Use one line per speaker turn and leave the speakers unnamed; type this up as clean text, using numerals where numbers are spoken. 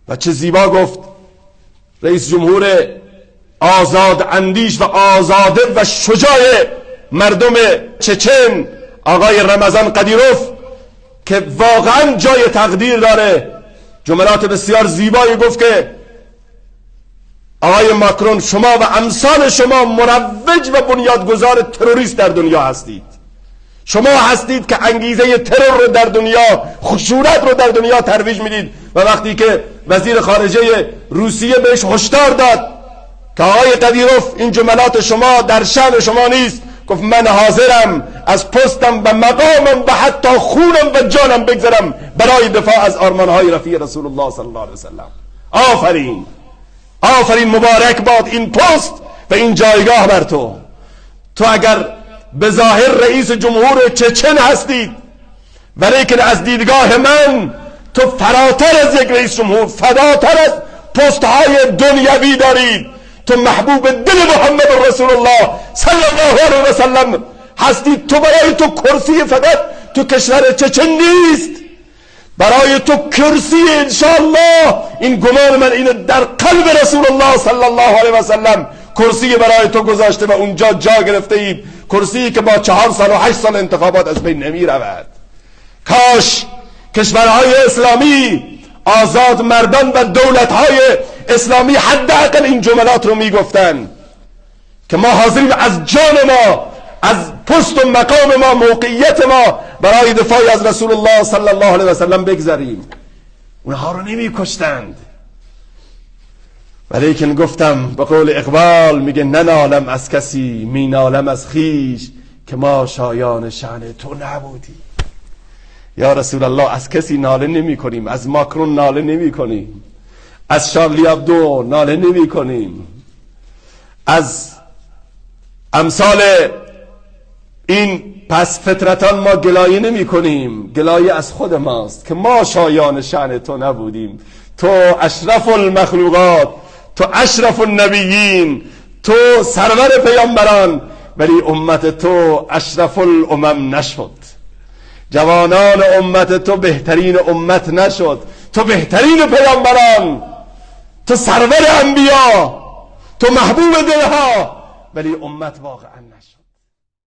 و چه زیبا گفت رئیس جمهور آزاد اندیش و آزاده و شجاع مردم چچن، آقای رمضان قدیروف، که واقعا جای تقدیر داره. جملات بسیار زیبایی گفت که آقای ماکرون، شما و امثال شما مروج و بنیادگذار تروریست در دنیا هستید. شما هستید که انگیزه ترور رو در دنیا، خشونت رو در دنیا ترویج میدید. و وقتی که وزیر خارجه روسیه بهش هشدار داد که آقای قدیروف، این جملات شما در شأن شما نیست، گفت من حاضرم از پستم و مقامم و حتی خونم و جانم بگذرم برای دفاع از آرمانهای رفیع رسول الله صلی الله علیه وسلم. آفرین، آفرین، مبارک باد این پست و این جایگاه بر تو. تو اگر به ظاهر رئیس جمهور چچن هستید، ولیکن از دیدگاه من تو فراتر از یک رئیس جمهور، فراتر از پست های دنیوی دارید. تو محبوب دل محمد رسول الله صلی الله علیه و سلم هستی. تو برای تو کرسی فقط تو کشور چچن نیست، برای تو کرسی انشاءالله، این گمان من اینه، در قلب رسول الله صلی الله علیه و سلم کرسی برای تو گذاشته و اونجا جا گرفته اید، کرسی که با 4 سال و 8 سال انتخابات از بین نمی رود. کاش کشورهای اسلامی، آزاد مردان و دولتهای اسلامی حداقل این جملات رو میگفتن که ما حاضریم از جان ما، از پست و مقام ما، موقعیت ما برای دفاع از رسول الله صلی الله علیه و سلم بگذریم. اونها رو نمیکشتند، ولیکن گفتم به قول اقبال، میگه ننالم از کسی، مینالم از خویش، که ما شایان شأن تو نبودیم. یا رسول الله، از کسی ناله نمی کنیم، از ماکرون ناله نمی کنیم، از شارلی ابدو ناله نمی کنیم، از امثال این پس فطرتان ما گلایه نمی کنیم. گلایه از خود ماست که ما شایان شأن تو نبودیم. تو اشرف المخلوقات، تو اشرف النبیین، تو سرور پیامبران، ولی امت تو اشرف الامم نشد. جوانان امت تو بهترین امت نشد. تو بهترین پیامبران، تو سرور انبیا، تو محبوب دلها، ولی امت واقعا نشد.